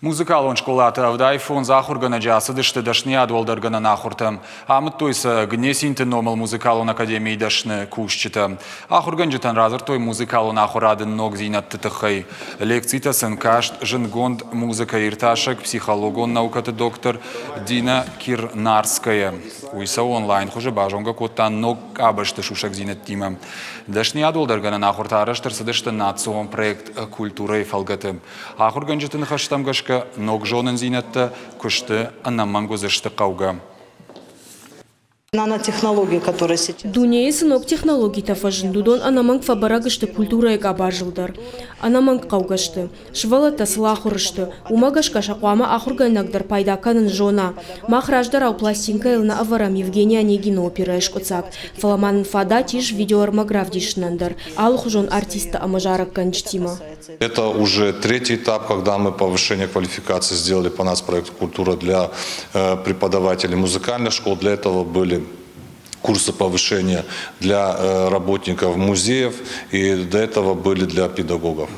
Музыкалон скъолаты 75 ахуыргӕнӕджы ацыдысты дӕсныйад уӕлдӕргӕнӕн ахуыртӕм. Амыдтой сӕ Гнесинты номыл музыкалон академийы дӕсны кусджытӕ. Ахуыргӕнджытӕн радзырдтой музыкалон ахуырады ногдзинӕдты тыххӕй. Лекцитӕ сын каст зындгонд музыкӕиртасӕг, психологон наукӕты доктор Дина Кирнарская. Уый сӕ онлайн хуызы базонгӕ кодта ног къабӕзты сусӕгдзинӕдтимӕ. Дӕсныйад уӕлдӕргӕнӕн ахуыртӕ арӕзт ӕрцыдысты национ проект «Культурӕйы» фӕлгӕты. Ахуыргӕнджыты ныхӕстӕм гӕсгӕ, ног зонындзинӕдтӕ куысты ӕнӕмӕнг уыдзысты хъӕугӕ. Нанотехнологии, которые сейчас. Дунейы цы ног технологитӕ фӕзынд, уыдон ӕнӕмӕнг фӕбӕрӕг сты культурӕйы къабазыл дӕр. Ӕнӕмӕнг хъӕугӕ сты. Сывӕллӕттӕ сыл ахуыр сты, уымӕ гӕсгӕ сӕ хъуамӕ ахуыргӕнӕг дӕр пайда кӕнын зона. Мах раздӕрау пластинкӕйыл нӕ ӕвӕрӕм Евгений Онегины оперӕйы скъуыддзаг, фӕлӕ ма нын фадат ис видеоӕрмӕг равдисынӕн дӕр алыхуызон артисттӕ ӕмӕ зарӕггӕнджытимӕ. Это уже третий этап, когда мы повышение квалификации сделали по нацпроекту «Культура» для преподавателей музыкальных школ. Для этого были курсы повышения для работников музеев и до этого были для педагогов.